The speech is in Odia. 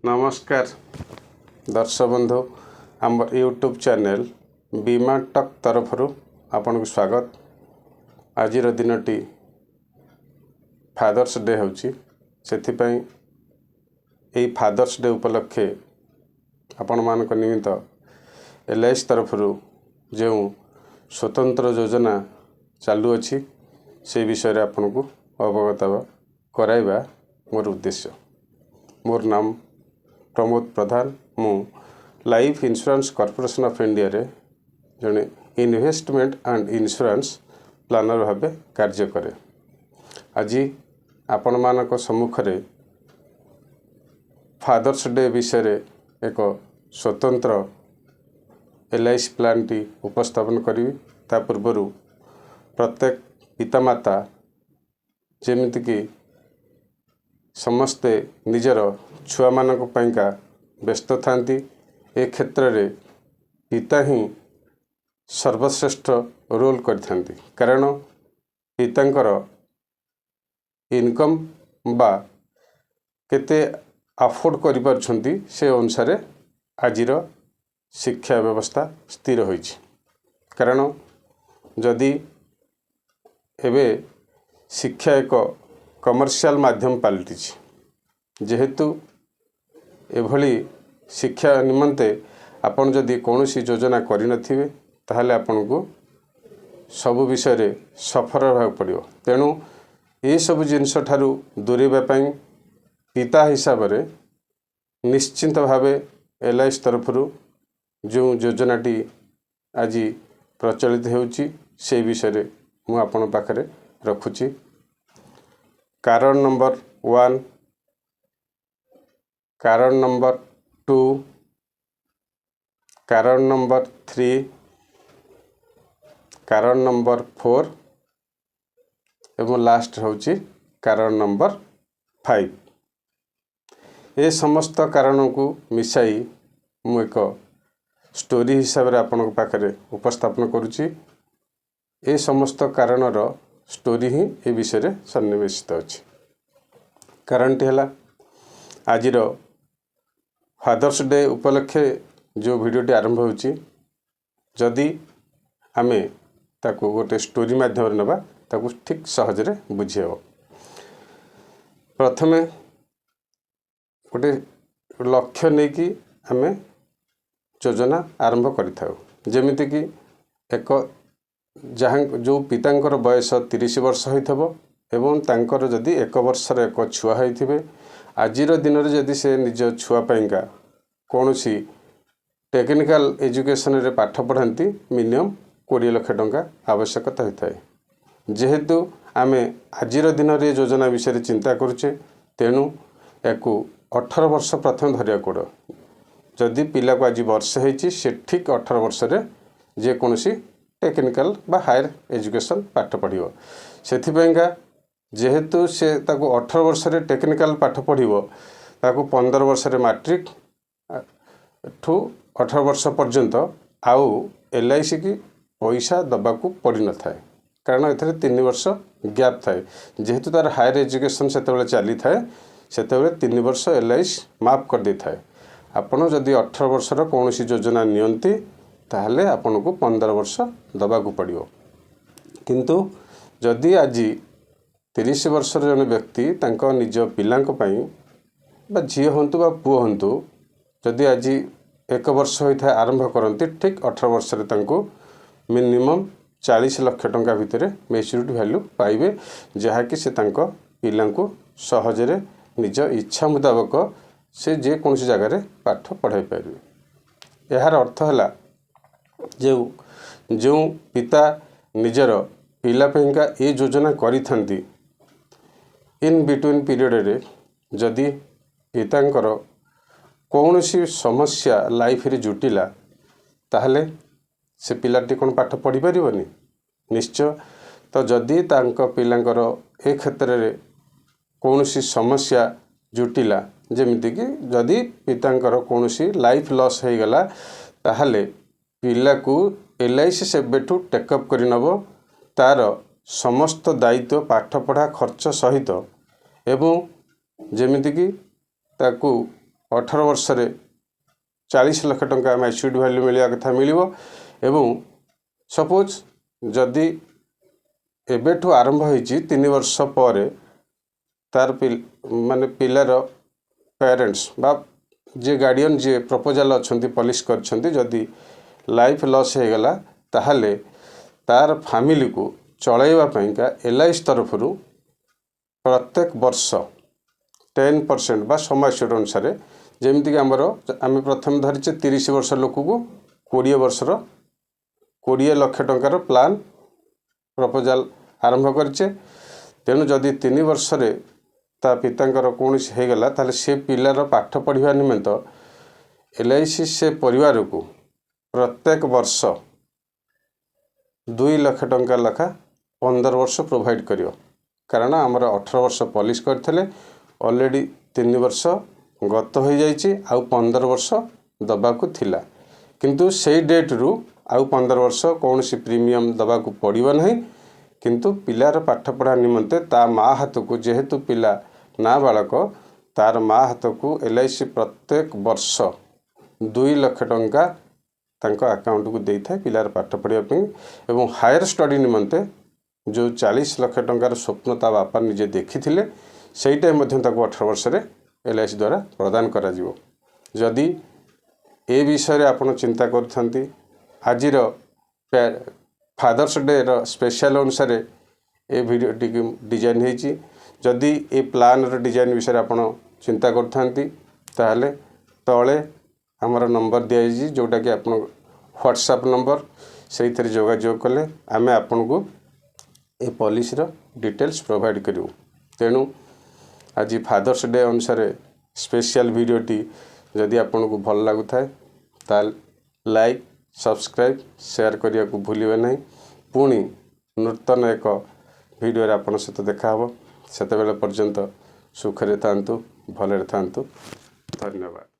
ନମସ୍କାର ଦର୍ଶକ ବନ୍ଧୁ, ଆମର ୟୁଟ୍ୟୁବ୍ ଚ୍ୟାନେଲ୍ ବୀମା ଟକ୍ ତରଫରୁ ଆପଣଙ୍କୁ ସ୍ୱାଗତ। ଆଜିର ଦିନଟି ଫାଦର୍ସ ଡେ ହେଉଛି। ସେଥିପାଇଁ ଏହି ଫାଦର୍ସ ଡେ ଉପଲକ୍ଷେ ଆପଣମାନଙ୍କ ନିମିତ୍ତ ଏଲ୍ଆଇସି ତରଫରୁ ଯେଉଁ ସ୍ୱତନ୍ତ୍ର ଯୋଜନା ଚାଲୁଅଛି, ସେ ବିଷୟରେ ଆପଣଙ୍କୁ ଅବଗତ କରାଇବା ମୋର ଉଦ୍ଦେଶ୍ୟ। ମୋର ନାମ ପ୍ରମୋଦ ପ୍ରଧାନ। ମୁଁ ଲାଇଫ୍ ଇନ୍ସୁରାନ୍ସ କର୍ପୋରେସନ୍ ଅଫ୍ ଇଣ୍ଡିଆରେ ଜଣେ ଇନଭେଷ୍ଟମେଣ୍ଟ ଆଣ୍ଡ ଇନ୍ସୁରାନ୍ସ ପ୍ଲାନର୍ ଭାବେ କାର୍ଯ୍ୟ କରେ। ଆଜି ଆପଣମାନଙ୍କ ସମ୍ମୁଖରେ ଫାଦର୍ସ ଡେ ବିଷୟରେ ଏକ ସ୍ୱତନ୍ତ୍ର ଏଲ୍ଆଇସି ପ୍ଲାନ୍ଟି ଉପସ୍ଥାପନ କରିବି। ତା ପୂର୍ବରୁ ପ୍ରତ୍ୟେକ ପିତାମାତା ଯେମିତିକି ସମସ୍ତେ ନିଜର ଛୁଆମାନଙ୍କ ପାଇଁକା ବ୍ୟସ୍ତ ଥାନ୍ତି, ଏ କ୍ଷେତ୍ରରେ ପିତା ହିଁ ସର୍ବଶ୍ରେଷ୍ଠ ରୋଲ୍ କରିଥାନ୍ତି। କାରଣ ପିତାଙ୍କର ଇନକମ୍ ବା କେତେ ଆଫୋର୍ଡ଼ କରିପାରୁଛନ୍ତି, ସେ ଅନୁସାରେ ଆଜିର ଶିକ୍ଷା ବ୍ୟବସ୍ଥା ସ୍ଥିର ହୋଇଛି। କାରଣ ଯଦି ଏବେ ଶିକ୍ଷା ଏକ କମର୍ସିଆଲ ମାଧ୍ୟମ ପାଲଟିଛି, ଯେହେତୁ ଏଭଳି ଶିକ୍ଷା ନିମନ୍ତେ ଆପଣ ଯଦି କୌଣସି ଯୋଜନା କରିନଥିବେ, ତାହେଲେ ଆପଣଙ୍କୁ ସବୁ ବିଷୟରେ ସଫର ହେବାକୁ ପଡ଼ିବ। ତେଣୁ ଏସବୁ ଜିନିଷ ଠାରୁ ଦୂରେଇବା ପାଇଁ ପିତା ହିସାବରେ ନିଶ୍ଚିନ୍ତ ଭାବେ ଏଲ୍ଆଇସି ତରଫରୁ ଯେଉଁ ଯୋଜନାଟି ଆଜି ପ୍ରଚଳିତ ହେଉଛି, ସେଇ ବିଷୟରେ ମୁଁ ଆପଣଙ୍କ ପାଖରେ ରଖୁଛି। କାରଣ ନମ୍ବର 1, କାରଣ ନମ୍ବର 2, କାରଣ ନମ୍ବର 3, କାରଣ ନମ୍ବର 4 ଏବଂ ଲାଷ୍ଟ ହେଉଛି କାରଣ ନମ୍ବର 5। ଏ ସମସ୍ତ କାରଣକୁ ମିଶାଇ ମୁଁ ଏକ ଷ୍ଟୋରି ହିସାବରେ ଆପଣଙ୍କ ପାଖରେ ଉପସ୍ଥାପନ କରୁଛି। ଏ ସମସ୍ତ କାରଣର ଷ୍ଟୋରି ହିଁ ଏ ବିଷୟରେ ସନ୍ନିବେଶିତ ଅଛି। କାରଣଟି ହେଲା, ଆଜିର ଫାଦର୍ସ ଡେ ଉପଲକ୍ଷେ ଯେଉଁ ଭିଡ଼ିଓଟି ଆରମ୍ଭ ହେଉଛି, ଯଦି ଆମେ ତାକୁ ଗୋଟେ ଷ୍ଟୋରି ମାଧ୍ୟମରେ ନେବା, ତାକୁ ଠିକ୍ ସହଜରେ ବୁଝି ହେବ। ପ୍ରଥମେ ଗୋଟେ ଲକ୍ଷ୍ୟ ନେଇକି ଆମେ ଯୋଜନା ଆରମ୍ଭ କରିଥାଉ। ଯେମିତିକି ଏକ ଯାହା ଯେଉଁ ପିତାଙ୍କର ବୟସ 30 ବର୍ଷ ହୋଇଥିବ ଏବଂ ତାଙ୍କର ଯଦି ଏକ ବର୍ଷର ଏକ ଛୁଆ ହୋଇଥିବେ, ଆଜିର ଦିନରେ ଯଦି ସେ ନିଜ ଛୁଆ ପାଇଁକା କୌଣସି ଟେକ୍ନିକାଲ ଏଜୁକେସନରେ ପାଠ ପଢ଼ାନ୍ତି, ମିନିମମ୍ 20 ଲକ୍ଷ ଟଙ୍କା ଆବଶ୍ୟକତା ହୋଇଥାଏ। ଯେହେତୁ ଆମେ ଆଜିର ଦିନରେ ଯୋଜନା ବିଷୟରେ ଚିନ୍ତା କରୁଛେ, ତେଣୁ ୟାକୁ 18 ବର୍ଷ ପ୍ରଥମେ ଧରିବାକୁ ପଡ଼ିବ। ଯଦି ପିଲାକୁ ଆଜି ବର୍ଷେ ହେଇଛି, ସେ ଠିକ୍ 18 ବର୍ଷରେ ଯେକୌଣସି ଟେକ୍ନିକାଲ ବା ହାୟର ଏଜୁକେସନ୍ ପାଠ ପଢ଼ିବ। ସେଥିପାଇଁକା ଯେହେତୁ ସେ ତାକୁ 18 ବର୍ଷରେ ଟେକ୍ନିକାଲ ପାଠ ପଢ଼ିବ, ତାକୁ 15 ବର୍ଷରେ ମାଟ୍ରିକ ଠୁ 18 ବର୍ଷ ପର୍ଯ୍ୟନ୍ତ ଆଉ ଏଲ୍ଆଇସି କି ପଇସା ଦେବାକୁ ପଡ଼ିନଥାଏ। କାରଣ ଏଥିରେ 3 ବର୍ଷ ଗ୍ୟାପ୍ ଥାଏ। ଯେହେତୁ ତା'ର ହାୟର ଏଜୁକେସନ୍ ସେତେବେଳେ ଚାଲିଥାଏ, ସେତେବେଳେ 3 ବର୍ଷ ଏଲ୍ଆଇସି ମାଫ କରିଦେଇଥାଏ। ଆପଣ ଯଦି 18 ବର୍ଷର କୌଣସି ଯୋଜନା ନିଅନ୍ତି, ତାହେଲେ ଆପଣଙ୍କୁ 15 ବର୍ଷ ଦେବାକୁ ପଡ଼ିବ। କିନ୍ତୁ ଯଦି ଆଜି 30 ବର୍ଷର ଜଣେ ବ୍ୟକ୍ତି ତାଙ୍କ ନିଜ ପିଲାଙ୍କ ପାଇଁ, ବା ଝିଅ ହୁଅନ୍ତୁ ବା ପୁଅ ହୁଅନ୍ତୁ, ଯଦି ଆଜି ଏକ ବର୍ଷ ହୋଇଥାଏ ଆରମ୍ଭ କରନ୍ତି, ଠିକ୍ 18 ବର୍ଷରେ ତାଙ୍କୁ ମିନିମମ୍ 40 ଲକ୍ଷ ଟଙ୍କା ଭିତରେ ମେଚୁରିଟି ଭ୍ୟାଲ୍ୟୁ ପାଇବେ, ଯାହାକି ସେ ତାଙ୍କ ପିଲାଙ୍କୁ ସହଜରେ ନିଜ ଇଚ୍ଛା ମୁତାବକ ସେ ଯେକୌଣସି ଜାଗାରେ ପାଠ ପଢ଼ାଇ ପାରିବେ। ଏହାର ଅର୍ଥ ହେଲା, ଯେଉଁ ଯେଉଁ ପିତା ନିଜର ପିଲା ପାଇଁକା ଏ ଯୋଜନା କରିଥାନ୍ତି, ଇନ୍ ବିଟୁଇନ୍ ପିରିୟଡ଼ରେ ଯଦି ପିତାଙ୍କର କୌଣସି ସମସ୍ୟା ଲାଇଫରେ ଜୁଟିଲା, ତାହେଲେ ସେ ପିଲାଟି କ'ଣ ପାଠ ପଢ଼ିପାରିବନି? ନିଶ୍ଚୟ। ତ ଯଦି ତାଙ୍କ ପିଲାଙ୍କର ଏ କ୍ଷେତ୍ରରେ କୌଣସି ସମସ୍ୟା ଜୁଟିଲା, ଯେମିତିକି ଯଦି ପିତାଙ୍କର କୌଣସି ଲାଇଫ୍ ଲସ୍ ହେଇଗଲା, ତାହେଲେ ପିଲାକୁ ଏଲ୍ଆଇସି ସେବେଠୁ ଟେକଅପ୍ କରିନେବ ତା'ର ସମସ୍ତ ଦାୟିତ୍ୱ, ପାଠପଢ଼ା ଖର୍ଚ୍ଚ ସହିତ ଏବଂ ଯେମିତିକି ତାକୁ 18 ବର୍ଷରେ 40 ଲକ୍ଷ ଟଙ୍କା ମ୍ୟାଚୁରିଟି ଭ୍ୟାଲ୍ୟୁ ମିଳିବା କଥା ମିଳିବ। ଏବଂ ସପୋଜ୍ ଯଦି ଏବେଠୁ ଆରମ୍ଭ ହେଇଛି, 3 ବର୍ଷ ପରେ ତାର ମାନେ ପିଲାର ପ୍ୟାରେଣ୍ଟସ୍ ବା ଯିଏ ଗାର୍ଡ଼ିଅନ୍, ଯିଏ ପ୍ରପୋଜାଲ୍ ଅଛନ୍ତି, ପଲିସି କରିଛନ୍ତି, ଯଦି ଲାଇଫ୍ ଲସ୍ ହେଇଗଲା, ତାହେଲେ ତାର ଫ୍ୟାମିଲିକୁ ଚଳାଇବା ପାଇଁକା ଏଲ୍ଆଇସି ତରଫରୁ ପ୍ରତ୍ୟେକ ବର୍ଷ 10% ବା ସମ୍ ଆସ୍ୟୁର୍ଡ ଅନୁସାରେ, ଯେମିତିକି ଆମର ଆମେ ପ୍ରଥମେ ଧରିଛେ 30 ବର୍ଷ ଲୋକକୁ 20 ବର୍ଷର 20 ଲକ୍ଷ ଟଙ୍କାର ପ୍ଲାନ୍ ପ୍ରପୋଜାଲ୍ ଆରମ୍ଭ କରିଛେ। ତେଣୁ ଯଦି 3 ବର୍ଷରେ ତା ପିତାଙ୍କର କୌଣସି ହେଇଗଲା, ତାହେଲେ ସେ ପିଲାର ପାଠ ପଢ଼ିବା ନିମନ୍ତ ଏଲ୍ଆଇସି ସେ ପରିବାରକୁ ପ୍ରତ୍ୟେକ ବର୍ଷ 2 ଲକ୍ଷ ଟଙ୍କା ଲେଖା 15 ବର୍ଷ ପ୍ରୋଭାଇଡ଼ କରିବ। କାରଣ ଆମର 18 ବର୍ଷ ପଲିସି କରିଥିଲେ, ଅଲରେଡ଼ି 3 ବର୍ଷ ଗତ ହୋଇଯାଇଛି, ଆଉ 15 ବର୍ଷ ଦେବାକୁ ଥିଲା। କିନ୍ତୁ ସେଇ ଡେଟ୍ରୁ ଆଉ 15 ବର୍ଷ କୌଣସି ପ୍ରିମିୟମ୍ ଦେବାକୁ ପଡ଼ିବ ନାହିଁ। କିନ୍ତୁ ପିଲାର ପାଠପଢ଼ା ନିମନ୍ତେ ତା ମା ହାତକୁ, ଯେହେତୁ ପିଲା ନାବାଳକ, ତାର ମା ହାତକୁ ଏଲ୍ଆଇସି ପ୍ରତ୍ୟେକ ବର୍ଷ 2 ଲକ୍ଷ ଟଙ୍କା ତାଙ୍କ ଆକାଉଣ୍ଟକୁ ଦେଇଥାଏ ପିଲାର ପାଠ ପଢ଼ିବା ପାଇଁ। ଏବଂ ହାୟର ଷ୍ଟଡ଼ି ନିମନ୍ତେ ଯେଉଁ 40 ଲକ୍ଷ ଟଙ୍କାର ସ୍ୱପ୍ନ ତା ବାପା ନିଜେ ଦେଖିଥିଲେ, ସେଇଟା ମଧ୍ୟ ତାକୁ 18 ବର୍ଷରେ ଏଲ୍ଆଇସି ଦ୍ୱାରା ପ୍ରଦାନ କରାଯିବ। ଯଦି ଏ ବିଷୟରେ ଆପଣ ଚିନ୍ତା କରୁଥାନ୍ତି, ଆଜିର ଫାଦର୍ସ ଡେର ସ୍ପେଶିଆଲ ଅନୁସାରେ ଏ ଭିଡ଼ିଓଟିକୁ ଡିଜାଇନ୍ ହେଇଛି, ଯଦି ଏ ପ୍ଲାନ୍ର ଡିଜାଇନ୍ ବିଷୟରେ ଆପଣ ଚିନ୍ତା କରୁଥାନ୍ତି, ତାହେଲେ ତଳେ ଆମର ନମ୍ବର ଦିଆଯାଇଛି, ଯେଉଁଟାକି ଆପଣ ହ୍ୱାଟ୍ସଆପ୍ ନମ୍ବର। ସେଇଥିରେ ଯୋଗାଯୋଗ କଲେ ଆମେ ଆପଣଙ୍କୁ ଏ ପଲିସିର ଡିଟେଲ୍ସ ପ୍ରୋଭାଇଡ଼ କରିବୁ। ତେଣୁ ଆଜି ଫାଦର୍ସ ଡେ ଅନୁସାରେ ସ୍ପେଶିଆଲ ଭିଡ଼ିଓଟି ଯଦି ଆପଣଙ୍କୁ ଭଲ ଲାଗୁଥାଏ, ତାହେଲେ ଲାଇକ୍, ସବସ୍କ୍ରାଇବ୍, ସେୟାର କରିବାକୁ ଭୁଲିବେ ନାହିଁ। ପୁଣି ନୂତନ ଏକ ଭିଡ଼ିଓରେ ଆପଣଙ୍କ ସହିତ ଦେଖାହେବ। ସେତେବେଳେ ପର୍ଯ୍ୟନ୍ତ ସୁଖରେ ଥାଆନ୍ତୁ, ଭଲରେ ଥାଆନ୍ତୁ। ଧନ୍ୟବାଦ।